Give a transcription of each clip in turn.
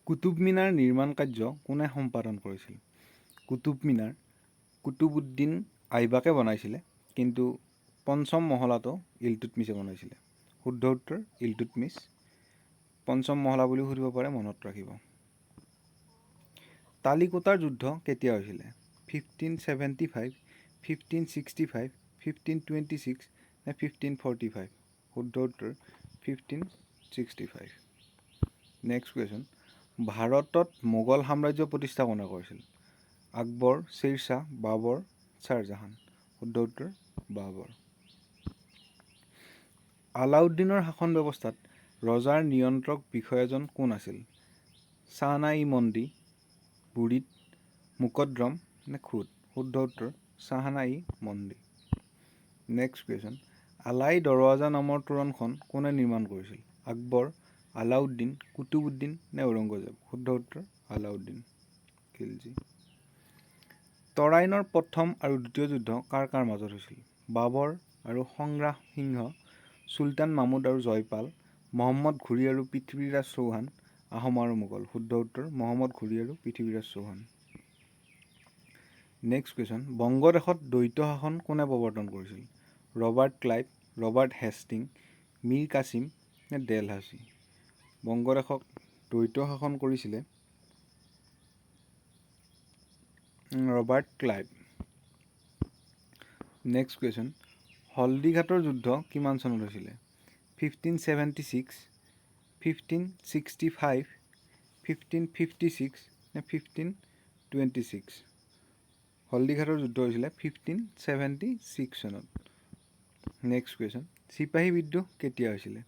কুতুব মিনাৰ নিৰ্মাণ কাৰ্য কোনে সম্পাদন কৰিছিল? কুতুব মিনাৰ কুতুবুদ্দিন আইবাকে বনাইছিলে, কিন্তু পঞ্চম মহলাটো ইলতুৎমিছে বনাইছিলে। শুদ্ধ উত্তৰ ইলতুৎমিছ। পঞ্চম মহলা বুলিও সুধিব পাৰে, মনত ৰাখিব। তালিকোটাৰ যুদ্ধ কেতিয়া হৈছিলে? 1575, 1565, 1526 নে 1545? শুদ্ধ উত্তৰ 1565। নেক্সট কুৱেশ্যন, ভাৰতত মোগল সাম্ৰাজ্য প্ৰতিষ্ঠা কোনে কৰিছিল? আকবৰ, শ্বেৰশ্বাহ, বাবৰ, শ্বাহজাহান। শুদ্ধ উত্তৰ বাবৰ। আলাউদ্দিনৰ শাসন ব্যৱস্থাত ৰজাৰ নিয়ন্ত্ৰক বিষয়াজন কোন আছিল? চাহনা ই মন্দি, বুৰিদ, মুকদ্ৰম নে খুদ? শুদ্ধ উত্তৰ চাহনা ই মন্দি। নেক্সট কুৱেশ্যন, আলাই দৰৱাজা নামৰ তোৰণখন কোনে নিৰ্মাণ কৰিছিল? আকবৰ, আলাউদ্দিন, কুতুবুদ্দিন নে ঔৰংগজেব? শুদ্ধ উত্তৰ আলাউদ্দিন খিলজী। তৰাইনৰ প্ৰথম আৰু দ্বিতীয় যুদ্ধ কাৰ কাৰ মাজত হৈছিল? বাবৰ আৰু সংগ্ৰাম সিংহ, চুলতান মামুদ আৰু জয়পাল, মহম্মদ ঘুৰি আৰু পৃথ্বীৰাজ চৌহান, আহোম আৰু মোগল। শুদ্ধ উত্তৰ মহম্মদ ঘুৰি আৰু পৃথ্বীৰাজ চৌহান। নেক্সট কুৱেশ্যন, বংগদেশত দ্বৈত শাসন কোনে প্ৰৱৰ্তন কৰিছিল? Robert Clive, Robert Hastings, Mir Qasim নে ডেলহাউচি? বংগদেশক দ্বৈত শাসন কৰিছিলে ৰবাৰ্ট ক্লাইভ। নেক্সট কুৱেশ্যন, হলদিঘাটৰ যুদ্ধ কিমান চনত হৈছিলে? 1576, 1565, 1556 নে 1526? হলদিঘাটৰ যুদ্ধ হৈছিলে 1576 চনত। নেক্সট কুৱেশ্যন, চিপাহী বিদ্ৰোহ কেতিয়া হৈছিলে?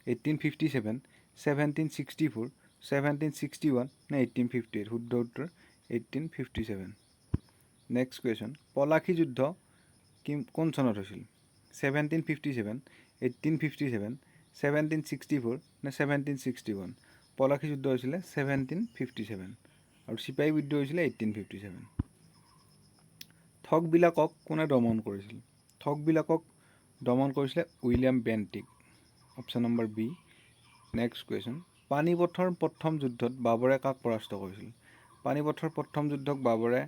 1857, 1764, 1761 নে 1858? শুদ্ধ উত্তৰ 1857। নেক্সট কুৱেশ্যন, পলাশী যুদ্ধ কোন চনত হৈছিল? 1757, 1857, 1764 নে 1761? পলাশী যুদ্ধ হৈছিলে 1757 আৰু চিপাহী বিদ্ৰোহ হৈছিলে 1857। ঠগবিলাকক কোনে দমন কৰিছিল? ঠগবিলাকক দমন কৰিছিলে William Bentinck, option number B. Next question, পানীপথৰ প্ৰথম যুদ্ধত বাবৰে কাক পৰাস্ত কৰিছিল? পানীপথৰ প্ৰথম যুদ্ধক বাবৰে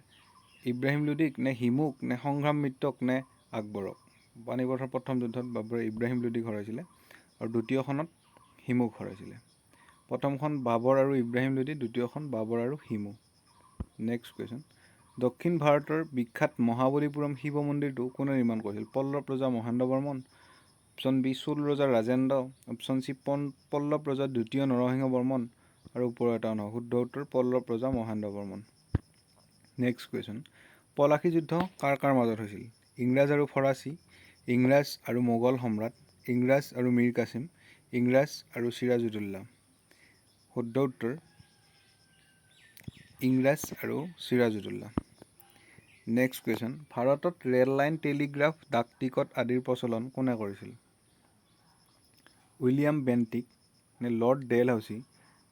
ইব্ৰাহিম লোদিক নে হিমুক নে সংগ্ৰাম মিত্ৰক নে আকবৰক? পানীপথৰ প্ৰথম যুদ্ধত বাবৰে ইব্ৰাহিম লোদিক হৰাইছিলে আৰু দ্বিতীয়খনত হিমুক হৰাইছিলে। প্ৰথমখন বাবৰ আৰু ইব্ৰাহিম লোদি, দ্বিতীয়খন বাবৰ আৰু হিমু। নেক্সট কুৱেশ্যন, দক্ষিণ ভাৰতৰ বিখ্যাত মহাবলীপুৰম শিৱ মন্দিৰটো কোনে নিৰ্মাণ কৰিছিল? পল্লৱ ৰজা মহেন্দ্ৰ বৰ্মন, অপশ্যন বি চোল ৰজা ৰাজেন্দ্ৰ, অপশ্যন চি পল্লৱ ৰজা দ্বিতীয় নৰসিংহ বৰ্মন আৰু ওপৰৰ এটা নহয়। শুদ্ধ উত্তৰ পল্লৱ ৰজা মহেন্দ্ৰ বৰ্মন। নেক্সট কুৱেশ্যন, পলাশী যুদ্ধ কাৰ কাৰ মাজত হৈছিল? ইংৰাজ আৰু ফৰাচী, ইংৰাজ আৰু মোগল সম্ৰাট, ইংৰাজ আৰু মীৰ কাছিম, ইংৰাজ আৰু চিৰাজুদ্দৌলা। শুদ্ধ উত্তৰ ইংৰাজ আৰু চিৰাজুদ্দৌলা। নেক্সট কুৱেশ্যন, ভাৰতত ৰেল লাইন, টেলিগ্ৰাফ, ডাক টিকট আদিৰ প্ৰচলন কোনে কৰিছিল? উইলিয়াম বেণ্টিক নে লৰ্ড ডেলহাউচি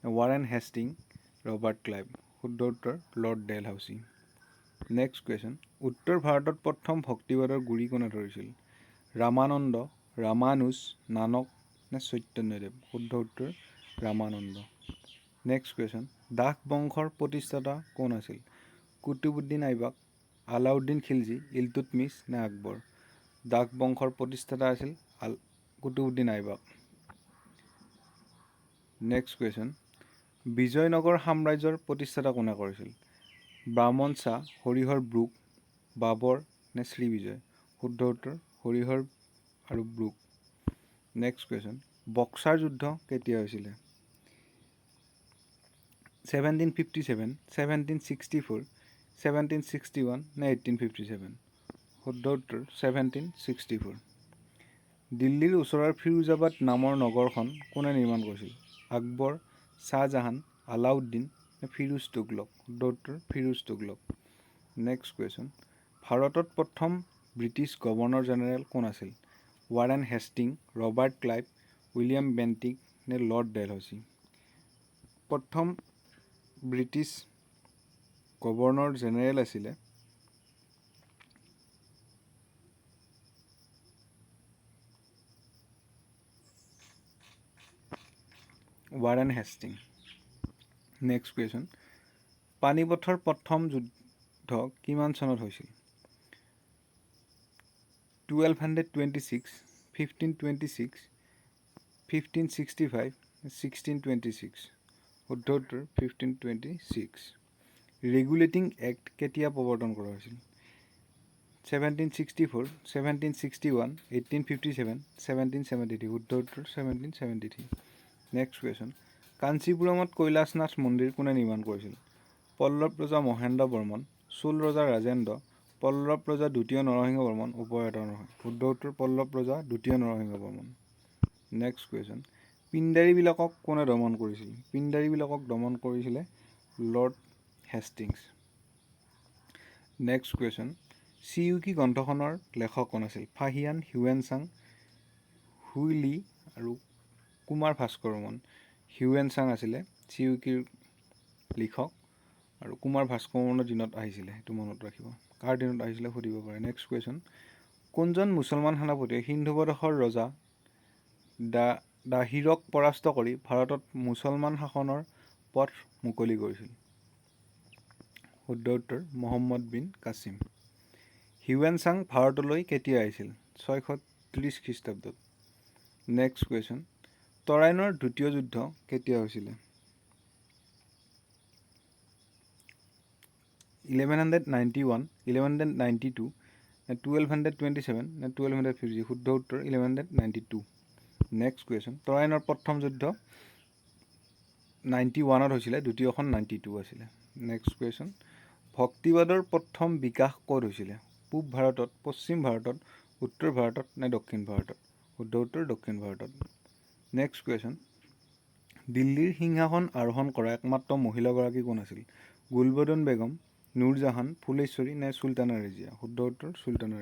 নে ৱাৰেন হেষ্টিং, ৰবাৰ্ট ক্লাইভ? শুদ্ধ উত্তৰ লৰ্ড ডেলহাউচি। নেক্সট কুৱেশ্যন, উত্তৰ ভাৰতত প্ৰথম ভক্তিবাদৰ গুৰি কোনে ধৰিছিল? ৰামানন্দ, ৰামানুজ, নানক নে চৈতন্যদেৱ? শুদ্ধ উত্তৰ ৰামানন্দ। নেক্সট কুৱেশ্যন, দাস বংশৰ প্ৰতিষ্ঠাতা কোন আছিল? কুতুবুদ্দিন আইবাক, আলাউদ্দিন খিলজী, ইলতুৎমিছ নে আকবৰ? দাস বংশৰ প্ৰতিষ্ঠাতা আছিল কুতুবুদ্দিন আইবাক। নেক্সট কুৱেশ্যন, বিজয়নগৰ সাম্ৰাজ্যৰ প্ৰতিষ্ঠাতা কোনে কৰিছিল? ব্ৰাহ্মণ শ্বাহ, হৰিহৰ ব্ৰুক, বাবৰ নে শ্ৰীবিজয়? শুদ্ধ উত্তৰ হৰিহৰ আৰু ব্ৰুক। নেক্সট কুৱেশ্যন, বক্সাৰ যুদ্ধ কেতিয়া হৈছিলে? 1757, 1764, 1761 নে 1857? শুদ্ধ উত্তৰ 1764। দিল্লীৰ ওচৰৰ ফিৰোজাবাদ নামৰ নগৰখন কোনে নিৰ্মাণ কৰিছিল? আকবৰ, শ্বাহজাহান, আলাউদ্দিন নে ফিৰোজ তুগলক? শুদ্ধ উত্তৰ ফিৰোজ তুগলক। নেক্সট কুৱেশ্যন, ভাৰতত প্ৰথম ব্ৰিটিছ গভৰ্ণৰ জেনেৰেল কোন আছিল? Warren Hasting, Robert Clive, William Bentinck নে লৰ্ড ডেলহাউচি? প্ৰথম ব্ৰিটিছ গভৰ্ণৰ জেনেৰেল আছিলে ৱাৰেন হেষ্টিং। নেক্সট কুৱেশ্যন, পানীপথৰ প্ৰথম যুদ্ধ কিমান চনত হৈছিল? 1226, 1526, 1565, 1626। শুদ্ধ উত্তৰ 1526। ৰেগুলেটিং এক্ট কেতিয়া প্ৰৱৰ্তন কৰা হৈছিল? 1764, 1761, 1857, 1773। শুদ্ধ উত্তৰ 1773। নেক্সট কুৱেশ্যন, কাঞ্চীপুৰমত কৈলাশনাথ মন্দিৰ কোনে নিৰ্মাণ কৰিছিল? পল্লৱ ৰজা মহেন্দ্ৰ বৰ্মন, চোল ৰজা ৰাজেন্দ্ৰ, পল্লৱ ৰজা দ্বিতীয় নৰসিংহ বৰ্মন, ওপৰৰ এটা নহয়। শুদ্ধ উত্তৰ পল্লৱ ৰজা দ্বিতীয় নৰসিংহ বৰ্মন। নেক্সট কুৱেশ্যন, পিণ্ডাৰীবিলাকক কোনে দমন কৰিছিল? পিণ্ডাৰীবিলাকক দমন কৰিছিলে লৰ্ড হেষ্টিংছ। নেক্সট কুৱেশ্যন, চিয়ুকি গ্ৰন্থখনৰ লেখক কোন আছিল? ফাহিয়ান, হিউৱেন চাং, হুই লি আৰু কুমাৰ ভাস্কৰ বৰ্মন। হিউৱেন চাং আছিলে চিয়ুকিৰ লিখক আৰু কুমাৰ ভাস্কৰ বৰ্মনৰ দিনত আহিছিলে, সেইটো মনত ৰাখিব। কাৰ দিনত আহিছিলে সুধিব পাৰে। নেক্সট কুৱেশ্যন, কোনজন মুছলমান সেনাপতিয়ে সিন্ধু প্ৰদেশৰ ৰজা দাহিৰক পৰাস্ত কৰি ভাৰতত মুছলমান শাসনৰ পথ মুকলি কৰিছিল? শুদ্ধ উত্তৰ মহম্মদ বিন কাছিম। হিউৱেন চাং ভাৰতলৈ কেতিয়া আহিছিল? 630 খ্ৰীষ্টাব্দত। নেক্সট কুৱেশ্যন, তৰাইনৰ দ্বিতীয় যুদ্ধ কেতিয়া হৈছিলে? 1191, 1192, 1227 নে 1250? শুদ্ধ উত্তৰ 1192। নেক্সট কুৱেশ্যন, তৰাইনৰ প্ৰথম যুদ্ধ 91ত হৈছিলে, দ্বিতীয়খন 92 আছিলে। নেক্সট কুৱেশ্যন, ভক্তিবাদৰ প্ৰথম বিকাশ ক'ত হৈছিলে? পূব ভাৰতত, পশ্চিম ভাৰতত, উত্তৰ ভাৰতত নে দক্ষিণ ভাৰতত? শুদ্ধ উত্তৰ দক্ষিণ ভাৰতত। নেক্সট কুৱেশ্যন, দিল্লীৰ সিংহাসন আৰোহণ কৰা একমাত্ৰ মহিলাগৰাকী কোন আছিল? গুলবদন বেগম, নুৰজাহান, ফুলেশ্বৰী নে চুলতানা ৰেজিয়া? শুদ্ধ উত্তৰ চুলতানা